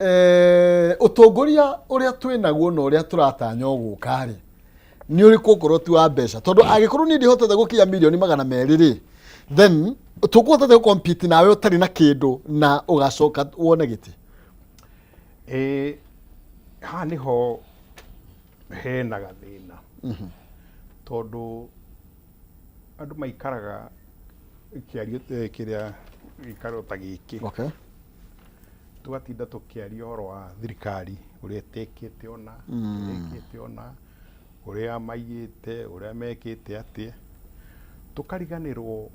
Ũtongoria ũrĩa twĩ naguo na ũrĩa tũratanya ũgũka rĩ, nĩ ũrĩkũ okorwo ti wa mbeca? Tondũ angĩkorwo niĩ ndihotete gũkinya mirioni 200 rĩ, then tũkũhotete gũ-compete nawe ũtarĩ na kĩndũ na ũgacoka wone gĩtĩ? Haha nĩho hena gathĩna, tondũ andũ maikaraga kĩario kĩrĩa gĩikaro ta gĩkĩ, tũgatinda tũkĩaria ũhoro wa thirikari, ũrĩa ĩtekĩte ũna, ũrĩa ĩkĩte ũna, ũrĩa maiyĩte, ũrĩa mekĩte atĩa, tũkariganĩrwo.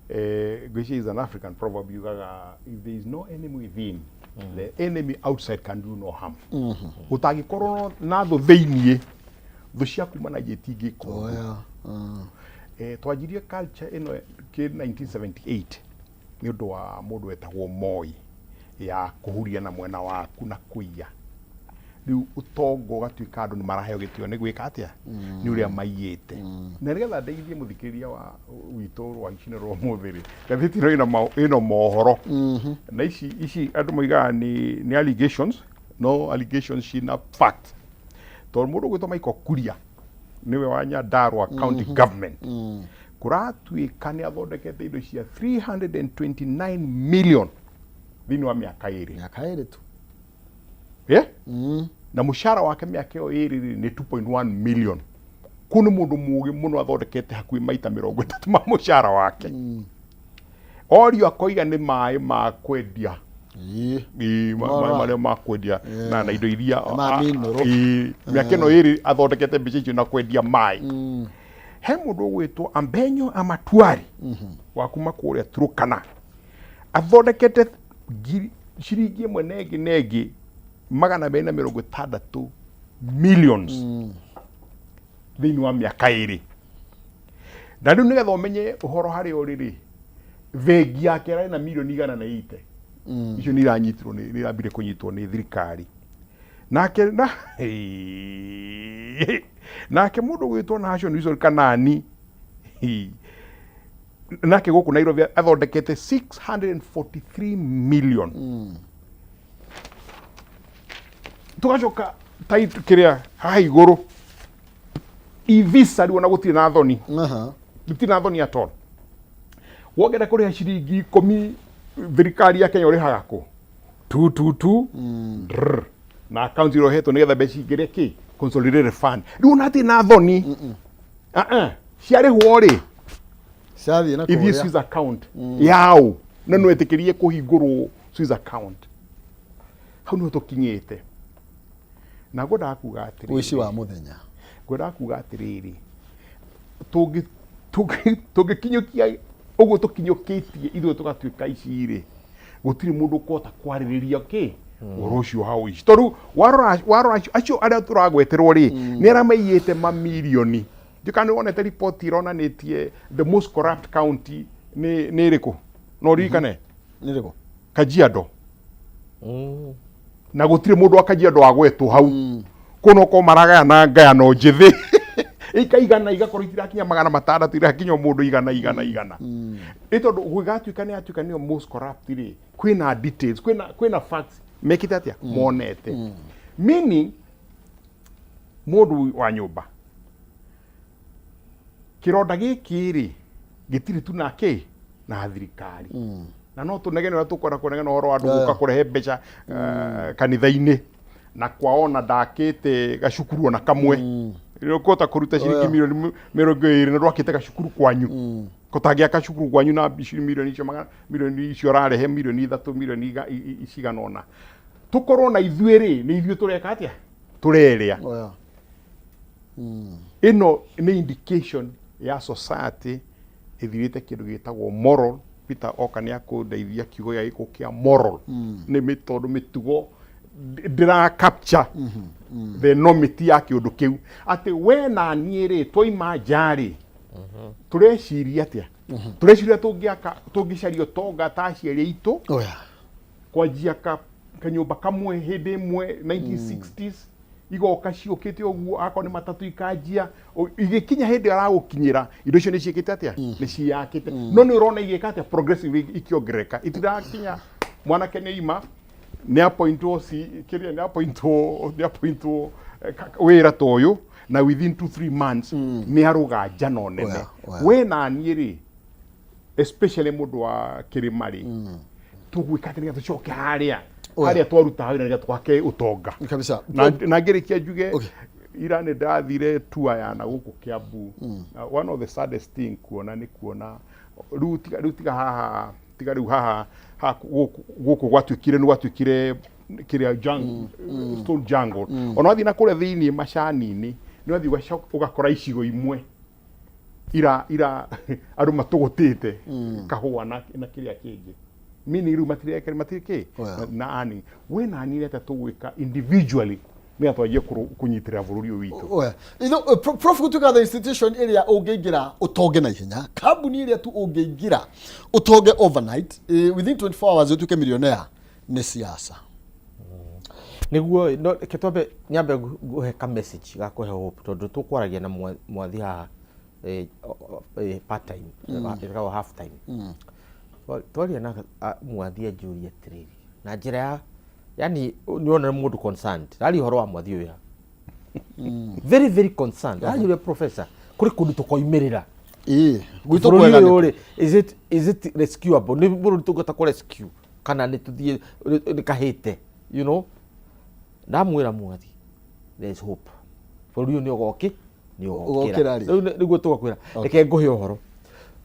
Ngwĩciria is an African proverb yugaga, "If there is no enemy within, the enemy outside can do no harm." Ũtangĩkorwo na thũ thĩiniĩ, thũ ciaku mana itingĩka ũndũ. Twanjirie culture ĩno kĩ 1978 nĩ ũndũ wa mũndũ wetagwo Moi, ya kũhuria na mwena waku na kũiya. Rĩu ũtonga ũgatuĩka andũ nĩ maraheo gĩtĩo nĩ gwĩka atĩa, nĩ ũrĩa maiyĩte. Na nĩgetha ndeithie mũthikĩrĩria wa witũ rwa icinĩ rwa ũmũthĩ rĩ, ngathĩti ĩno ĩna mohoro na ici andũ moigaga nĩ allegations, no allegations ciĩna fact, tondũ mũndũ ũgwĩtwo Michael Kuria, nĩwe wa Nyandarua County Government, kũratuĩka nĩ athondekete indo cia 329 million thĩinĩ wa mĩaka 2. Mĩaka 2 tu. Yeah? Na mũcara wake mĩaka ĩyo 2 rĩ nĩ 2.1 million. Kũu nĩ mũndũ mũgĩ mũno, athondekete hakuhĩ maita 30 ma mũcara wake. Orio akoiga nĩ maĩ ma kwendia. Ĩĩ, marĩa ma kwendia na indo iria Ma mineral. Ĩĩ, mĩaka ĩno 2 athondekete mbeca icio na kwendia maĩ. He mũndũ ũgwĩtwo Ambenyo Amatuari wa kuma kũrĩa Turukana, athondekete ciringi ĩmwe na ĩngĩ na ĩngĩ 260 millions thĩinĩ wa mĩaka 2. Na rĩu nĩgetha ũmenye ũhoro harĩa ũrĩ rĩ, bengi yake ĩrarĩ na mirioni 180. Icio nĩ iranyitirwo, nĩ irambire kũnyitwo nĩ thirikari. Nake na nake mũndũ ũgwĩtwo Nashon Wilson Kanani, nake gũkũ Nairobi athondekete 643 million. Tugacoka tai kĩrĩa haha igũrũ, e-visa. Rĩu ona gũtirĩ na thoni. Gũtirĩ na thoni at all. Wongera kũrĩha ciringi 10 thirikari ya Kenya, ũrĩhaga kũ tu tu tu drr, na account ĩrĩa ũhetwo nĩgetha mbeca ingĩre kĩ consolidated fund. Rĩu ona hatirĩ na thoni. Ah, ah, ciarĩhwo rĩ, ciathiĩ na ithiĩ kũrĩa Swiss account yao, na no ĩtĩkĩrie kũhingũrwo Swiss account. Hau nĩho tũkinyĩte, na ngwendaga kuga atĩrĩrĩ, ũici wa mũthenya. Ngwendaga kuga atĩrĩrĩ, tũngĩkinyũkia ũguo tũkinyũkĩtie ithuĩ tũgatuĩka ici rĩ, gũtirĩ mũndũ ũkũhota kwarĩrĩria kĩ ũhoro ũcio wa ũici, tondũ warora acio arĩa tũragweterwo rĩ, nĩ arĩa maiyĩte mamirioni. Ndiũĩ kana nĩ wonete riboti ĩronanĩtie the most corrupt county nĩ ĩrĩkũ? No ũririkane? Nĩ rĩkũ? Kajiado. Na gũtirĩ mũndũ wa Kajiado wagwetwo hau. Kũu no korwo maragayana ngayano njĩthĩ, ikaigana, igakorwo itirakinya 600, irakinya o mũndũ igana, igana, igana. Nĩ tondũ gũgatuĩka nĩ yatuĩka nĩyo most corrupt rĩ, kwĩna details, kwĩna facts mekĩte atĩa, monete, meaning mũndũ wa nyũmba, kĩronda gĩkĩ rĩ, gĩtirĩ tu na kĩ na thirikari, na no tũnegene ũrĩa tũkwenda kũnegena ũhoro wa andũ gũka kũrehe mbeca kanitha-inĩ, na kwaona ndakĩte gacukuru ona kamwe. Rĩu ũkũhota kũruta ciringi 20 milioni na ndwakĩte gacukuru kwanyu? Kũtangĩaka cukuru kwanyu na milioni icio, milioni icio ũrarehe, 3 milioni, milioni cigana ũna, tũkorwo na ithuĩ rĩ, nĩ ithuĩ tũreka atĩa, tũrerĩa? Ĩno nĩ indication ya society ĩthirĩte kĩndũ gĩtagwo moral. Peter oka nĩ akũndeithia kiugo gĩa gĩkũ kĩa moral, nĩ tondũ mĩtugo ndĩra capture the enormity ya kĩũndũ kĩu, atĩ we na niĩ rĩ, twaima nja rĩ, tũreciria atĩa? Tũreciria tũngĩaka, tũngĩcaria ũtonga ta aciari aitũ, kwanjia ka kanyũmba kamwe hĩndĩ ĩmwe 1960s, igoka ciũkĩte ũguo, akorwo nĩ matatũ ikanjia igĩkinya hĩndĩ ĩyo aragũkinyĩra, indo icio nĩ ciĩkĩte atĩa? Nĩ ciyakĩte. No nĩ ũrona igĩka atĩa? Progressive, ikĩongerereka, itirakinya. Mwanake nĩ ima Nĩ appointwo si kĩrĩa nĩ appointwo wĩra ta ũyũ na within 2-3 months nĩ arũga njano nene. Oya, oya. We na niĩ rĩ, especially mũndũ wa kĩrĩma rĩ, tũgwĩka atĩ nĩgetha tũcoke harĩa Oya. harĩa twarutaga wĩra nĩgetha twake ũtonga? Kabisa. Na ngĩrĩkia njuge, ira nĩ ndathire tour ya na gũkũ Kiambu. Na one of the saddest thing kuona nĩ kuona rĩu tiga haha, tiga rĩu haha gũkũ gwatuĩkire nĩ gwatuĩkire kĩrĩa stone jungle. Ona wathiĩ na kũrĩa thĩiniĩ macani-inĩ, nĩ wathiĩ ũgakora icigo imwe ira andũ matũgũtĩte kahũa na kĩrĩa kĩngĩ, meaning rĩu matireke matirĩ kĩ. Na ani we na niĩ atĩa tũgwĩka individually nĩgetha twanjie kũnyitĩrĩra bũrũri ũyũ witũ? Oya. Prof, gũtuĩka the institution ĩrĩa ũngĩingĩra ũtonge na ihenya, kambuni ĩrĩa tu ũngĩingĩra ũtonge overnight, within 24 hours ũtuĩke millionaire, nĩ siasa. Nĩguo, no reke twambe nyambe ngũhe ka message ga kũhe hope, tondũ tũkwaragia na mwathi haha part time, ĩtagwo half time. Twaria na mwathi anjũria atĩrĩrĩ na njĩra ya yani nĩ wona nĩ mũndũ concerned, raria ũhoro wa mwathi ũyũ haha, very very concerned. Anjũria, "Professor, kũrĩ kũndũ tũkoimĩrĩra Ĩĩ, gwitũ bũrũri kwega ũyũ nĩ rĩ, is it rescuable? Nĩ bũrũri tũngĩhota kũ rescue kana nĩ tũthiĩ nĩ kahĩte?" Ndamwĩra, "Mwathi, there is hope. Bũrũri ũyũ nĩ ũgoki nĩ Ũgokĩra rĩ? Rĩu nĩguo tũgakwĩra. Reke ngũhe ũhoro.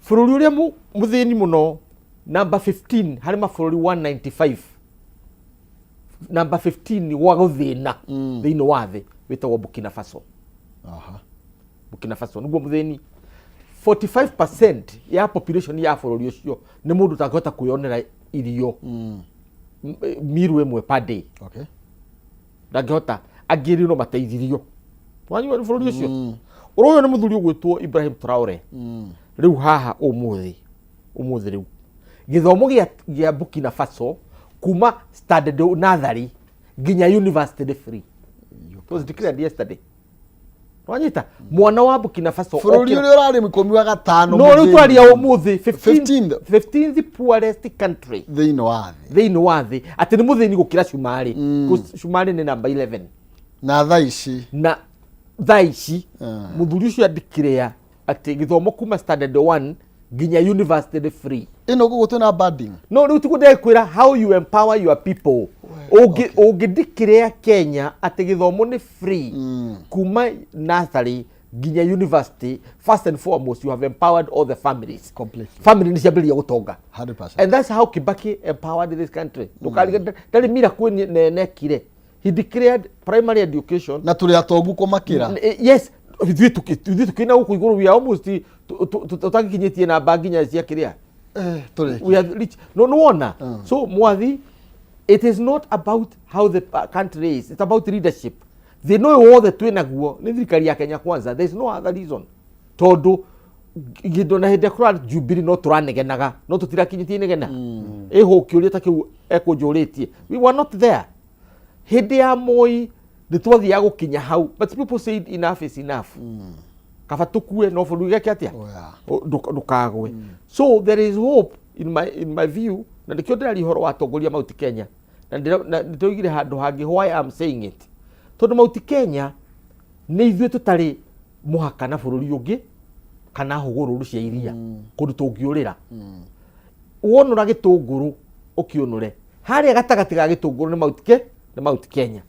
Bũrũri ũrĩa mũthĩni mũno, number 15 harĩ mabũrũri 195, number 15 gwa gũthĩna thĩinĩ wa thĩ, wĩtagwo Burkina Faso. Burkina Faso nĩguo mũthĩni. 45% ya population ya bũrũri ũcio nĩ mũndũ ũtangĩhota kwĩyonera irio meal ĩmwe per day. Ndangĩhota. Angĩ rĩu no mateithirio. Wanyua nĩ bũrũri ũcio ũroywo nĩ mũthuri ũgwĩtwo Ibrahim Traore. Rĩu haha ũmũthĩ rĩu gĩthomo gĩa Burkina Faso kuma standard natharĩ nginya university nĩ free. It was declared yesterday. Wanyita, mwana wa Burkina Faso Bũrũri ũrĩa ũrarĩ 15. No rĩu mũthĩni twaria ũmũthĩ 15th 15th. 15th poorest country thĩinĩ wa thĩ. Thĩinĩ wa thĩ, atĩ nĩ mũthĩni gũkĩra Cumarĩ. Cumarĩ nĩ namba 11. Na thaa ici Na thaa ici mũthuri ũcio andĩkĩrĩa atĩ gĩthomo kuma standard 1 nginya university nĩ free. Ĩno gũkũ twĩna banding. No rĩu tiguo ndekwĩra, how you empower your people. Ũngĩndikĩrĩa Kenya atĩ gĩthomo nĩ free kuma nursery nginya university, first and foremost you have empowered all the families. Completely. Family nĩ ciambĩrĩria gũtonga. 100%. And that's how Kibaki empowered this country. Ndũkarige ndarĩ miracle nenekire. He declared primary education. Na tũrĩ atongu kũmakĩra. Yes, ithuĩ tũkĩina gũkũ igũrũ, we are almost tũtagĩkinyĩtie namba nginya cia kĩrĩa. Tũrĩ We are rich. No, no wona. So mwathi, it is not about how the country is, it's about leadership. Thĩna ũyũ wothe twĩ naguo nĩ thirikari ya Kenya Kwanza. There is no other reason, tondũ gĩndo na hĩndĩ ĩrĩa kũra Jubilee no tũranegenaga, no tũtirakinyĩtie inegena ĩhũ kĩũria ta kĩu ekũnjũrĩtie. We were not there hĩndĩ ya Moi. Nĩ twathiaga gũkinya hau, but people said enough is enough, kaba tũkue no bũrũri gĩake atĩa? Oh, yeah. Ndũkagwe. So there is hope in my view, na nĩkĩo ndĩraria ũhoro wa atongoria Mount Kenya, na nĩndĩroigire handũ hangĩ why I'm saying it, tondũ Mount Kenya nĩ ithuĩ tũtarĩ mũhaka na bũrũri ũngĩ kana hũgũrũrũ cia iria kũndũ tũngĩũrĩra. Wonũra gĩtũngũrũ ũkĩũnũre harĩa gatagatĩ ga gĩtũngũrũ nĩ Mount Kenya.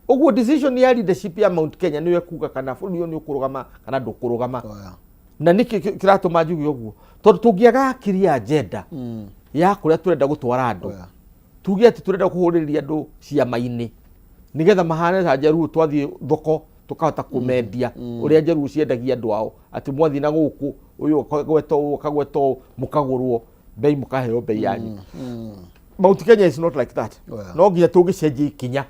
Ũguo decision ya leadership ya Mount Kenya nĩyo ĩkuga kana bũrũri ũyũ nĩ ũkũrũgama kana ndũkũrũgama. Oh, yeah. Na nĩkĩ kĩratũma njuge ũguo? Tondũ tũngĩaga clear agenda ya kũrĩa tũrenda gũtwara andũ, Oh, yeah. tuge atĩ tũrenda kũhũrĩrĩria andũ ciama-inĩ nĩgetha mahane ta Njaruũ, twathiĩ thoko tũkahota kũmendia ũrĩa Njaruũ ciendagia andũ ao, atĩ mwathiĩ na gũkũ ũyũ akagweta ũũ, akagweta ũũ, mũkagũrwo bei, mũkaheo bei yanyu. Mount Kenya is not like that. Oh, yeah. No nginya tũngĩcenjia ikinya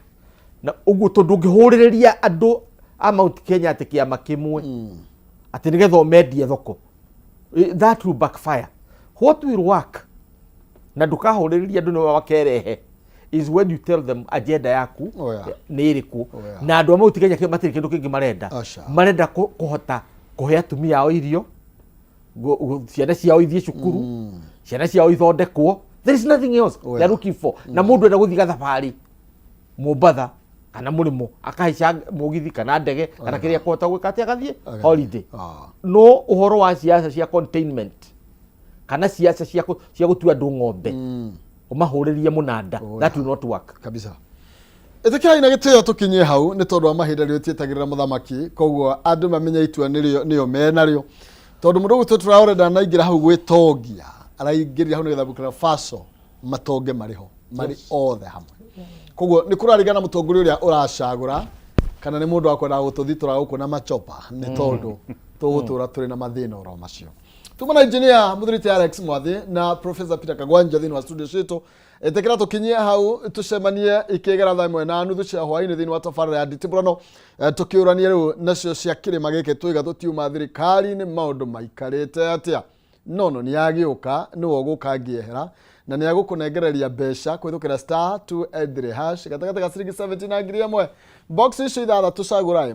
na ũguo, tondũ ũngĩhũrĩrĩria andũ a Mount Kenya atĩ kĩama kĩmwe atĩ nĩgetha ũmendie thoko, that will backfire. What will work na ndũkahũrĩrĩria andũ nĩwe makerehe is when you tell them agenda yaku Oh, yeah. nĩ ĩrĩkũ. Oh, yeah. Na andũ a Mount Kenya matirĩ kĩndũ kĩngĩ marenda. Aca. Marenda kũhota kũhe atumia ao irio, ciana ciao ithiĩ cukuru, ciana ciao ithondekwo. There is nothing else Oh, they are yeah. looking for. Na mũndũ enda gũthiĩ gathabarĩ. Mombatha kana mũrĩmo, akahaica mũgithi kana ndege kana kĩrĩa akũhota gwĩka atĩ agathiĩ Agathiĩ. holiday. Ah. No ũhoro wa ciaca cia containment kana ciaca cia gũtua andũ ng'ombe, ũmahũrĩrie mũnanda, Oh, that will not work. Kabisa. Ĩtĩkĩrai na gĩtĩo tũkinyie hau nĩ tondũ wa mahinda rĩo tietagĩrĩra mũthamaki, koguo andũ mamenye itua nĩrĩo nĩo menarĩo, tondũ mũndũ ũgũtũ tũraore ndanaingĩra hau gwĩtongia, araingĩrire hau nĩgetha Burkina Faso matonge marĩ ho marĩ othe hamwe. Koguo nĩ kũraringana na mũtongoria ũrĩa ũracagũra, kana nĩ mũndũ wa kwendaga gũtũthitũra gũkũ na machopa, nĩ tondũ tũgũtũra tũrĩ na mathĩna oro macio. Tuma na engineer mũthuri ti Alex Mwathi na Professor Peter Kagwanja thĩinĩ wa studio citũ. Ĩtĩkĩra tũkinyie hau, tũcemanie ikĩgera 1:30 cia hwainĩ thĩinĩ wa tabarĩra ya nditibũrano, tũkĩũranie rĩu nacio cia kĩrĩma gĩkĩ tũiga tũtiuma thirikari-inĩ maũndũ maikarĩte atĩa. Nono nĩ agĩũka, nĩwe ũgũka ngĩehera na nĩ agũkũnengereria mbeca kũhĩtũkĩra *283# gatagatĩ ga ciringi 70 na 1000, box icio ithathatũ cagũra.